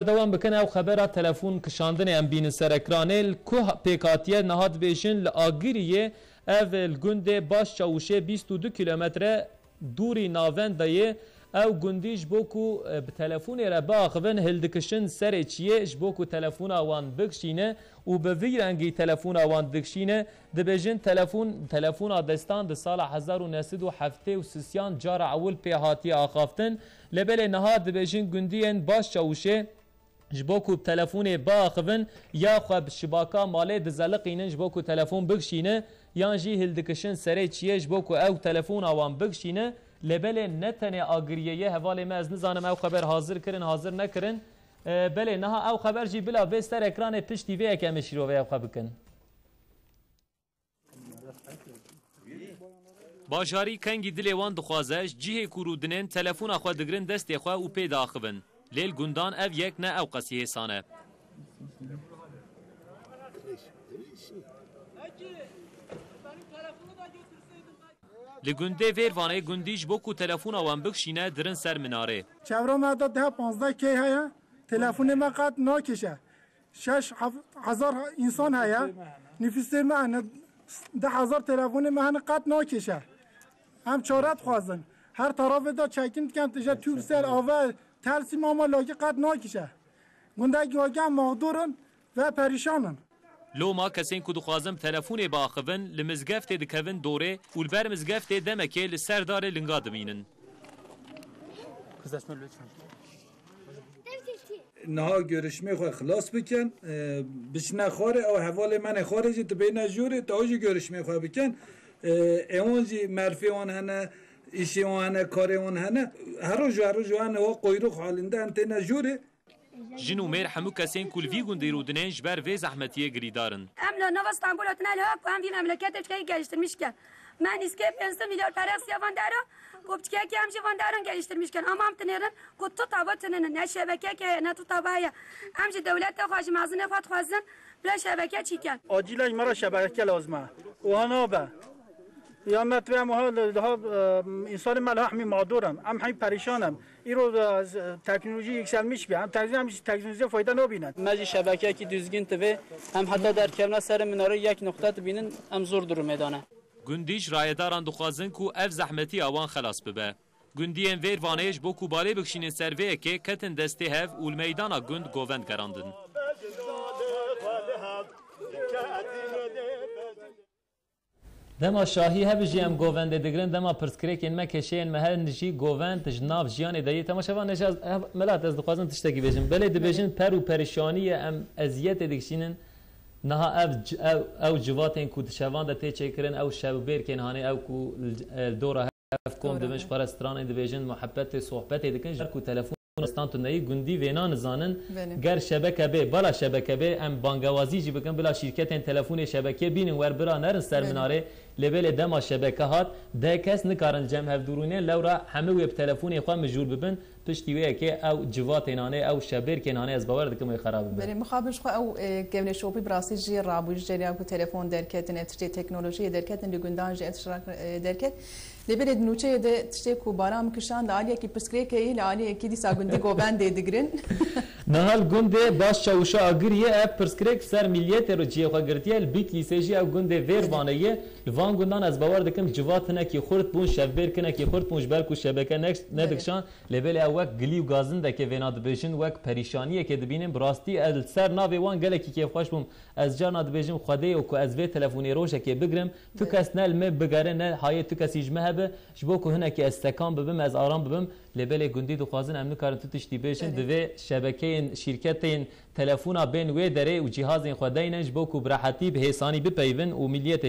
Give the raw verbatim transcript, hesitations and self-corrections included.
Berdewam bikin, ew xebera telefon kişandinê em bînin ser ekranê. Li ku pêk hatiye niha dibêjin li Agiriyê, ev li gundê Baş Çawişê bîst û du kilometre dûrî navenda ye. Ew gundî ji bo ku, e, bi telefonê re biaxivin, hildikişin serê çiyê ji bo ku telefona wan bikişîne û bi vî rengî telefona wan dikişîne. Dibêjin telefon, telefona destan di sala hezar û neh sed û heftê û sisiyan cara ewil pê hatiye axaftin. Lê belê niha dibêjin gundiyên Baş Çawişê ji bo ku bi telefonê biaxivin ya xwe bi şibaka malê dizeliqînin ji bo ku telefon bikişîne, yan jî hildikişin serê çiyê ji bo ku ew telefona wan bikişîne. Lê belê ne tenê Agiriyê ye, hevalê me, ez nizanim ew xeber hazir kirin, hazir nekirin. E, belê niha ew xeber jî bila bê ser ekranê, piştî vê yekê em ê şîrovê ew xwe bikin. Bajarî kengî dilê wan dixwaze, ji cihê ku rûdinên telefona xwe digirin destê xwe û pê diaxivin. Lê li gundan ev yek ne ewqasî hêsan e. Li gundê Vêrvanê gundî ji bo ku telefona wan bikişîne dirin ser minarê. Çevra me de deh panzdeh kêy heye, telefonê me qet nakêşe. Şeş hef-, hezar însan heye. Nifûsê me hene, deh hezar telefonê me hene, qet nakêşe. Em çare dixwazin. Her tarafê de çekim dikin, tije Turkcell, ava, Telsim, ama lakî qet nakêşe. Gundekî weke em mexdûr in ve perîşan in. Loma kesên ku dixwazin telefonê biaxivin, li mizgeftê dikevin dorê û li ber mizgeftê demekê li ser darê linga dimînin. Niha görüşmê xwe xilas bikin, e, biçine xwarê, ew hevalê me ne xwarê jî dibêne jûrê, te jî görüşmê xwe bikin. E, êwan jî merfê wan hene, îşê wan hene, karê wan hene. Her roj, her roj hene, wa qoyrux halinde em têne jûrê. Jin û mêr hemû kesên ku li vî gundî rûdinên ji ber vê zehmetiyê girîdar in. Em li nava Stenbolê hatine li ku em vî memleketê çikayî geliştirmiş ke. Me nîskê pênc sed milyar pere xistiye van dera, ku piçkekê em jî van deran geliştirmiş ken. Ama em tinêrin ku tu tava tininin, ne şebekeke heye, ne tu tava heye. Em ji dewletê xwe, ji mezinê xwe dixwazin bila şebeke çîken. Acîlen ji me re şebeke lazim e. Wiha nabe. Ya me tu em wiha li, daha, e, însanê me li hemî mağdur em. Em hemî perîşan em. Îro, e, z-, teknolojî yükselmiş be. Em teknolojî, em ji teknolojiyê fayda nabînin. Me jî şebekeyekî düzgün tivê. Em heta derkevna ser minare yek noqte dibînin, em zor durumê de ne. Gundî ji rayedaran dixwazin ku ev zehmetiya wan xelas bibe. Gundiyên Vêrvanê ji bo ku balê bikişînin ser vê yekê ketin destê hev û li meydana gund govend gerandin. Dema şahî hebijî em govendê digirin, dema pirsgirêkên me, kêşeyên me hene jî govend ji nav jiyanê de yê. Temaşevan, ez, ez, Melat, ez dixwazim tiştekî bêjim. Belê dibêjin per û perîşanî ye, em eziyetê dikişînin. Niha ev c-, ev, ew civatên ku di şevan de tê çêkirin, ew şevbêrkên hanê, ew ku li, e, dora hev kom dibin, ji xwe re stranên dibêjin, muhebbetê, sohbetê dikin, ji ber ku telefon stan tu neyî gundî vêna nizanin. Belê. Ger şebeke bê, bala şebeke bê, em bangewazî jî bikin, bila şîrketên telefonê şebekê bînin, wer bira nerin ser minarê. Lê belê dema şebeke hat, deh kes nikarin cem hevdûrûnên lewra hemû wê bi telefonê xwe mijûl bibin. Piştî wê yekê ew civatên hanê, ew şevbêrkên hanê, ez bawer dikim wê xerab bibin. Belê, mixabin ji xwe ew, e, kevneşopî bi rastî jî rabû ji ceriyan ku telefon derketin, ev tiştê teknolojiyê derketin, li gundan jî ev tişt ra-, e, derket. Lê belê di nûçeyê de tiştê ku bala min kişand, li aliyekî pirsgirêkê yî, li aliyekî dîsa gundî govendê digirin. Niha li gundê Baş Çawişa Agiriyê ev pirsgirêk ser miliyetê re cihê xwe girtiye, li Bîtlîsê jî ew gundê Vêrvanê ye. Li van gundan ez bawer dikim civat hinekî xurt bûn, şevbêrk hinekî xurt bûn, ji ber ku şebeke ne-, Belê. nedikişan. Lê belê ew wek gilî û gazindekê vêna dibêjin, wek perîşaniyekê dibînin. Bi rastî ez li ser navê wan gelekî kêfxweş bûm. Ez carna dibêjim, Xwedê yo ku ez vê telefonê rojekê bigrim, tu Belê. kes ne li me bigere, ne hayê tu kesî ji me hebe, ji bo ku hinekî ez sekan bibim, ez aram bibim. Lê belê gundî dixwazin em nikarin tu tiştî bêjin, Belê. divê şebekeyên şîrketên telefona bên wê derê û cîhazên xwe deynin, ji bo ku bi rehetî, bi hêsanî bipeyivin û miliyetê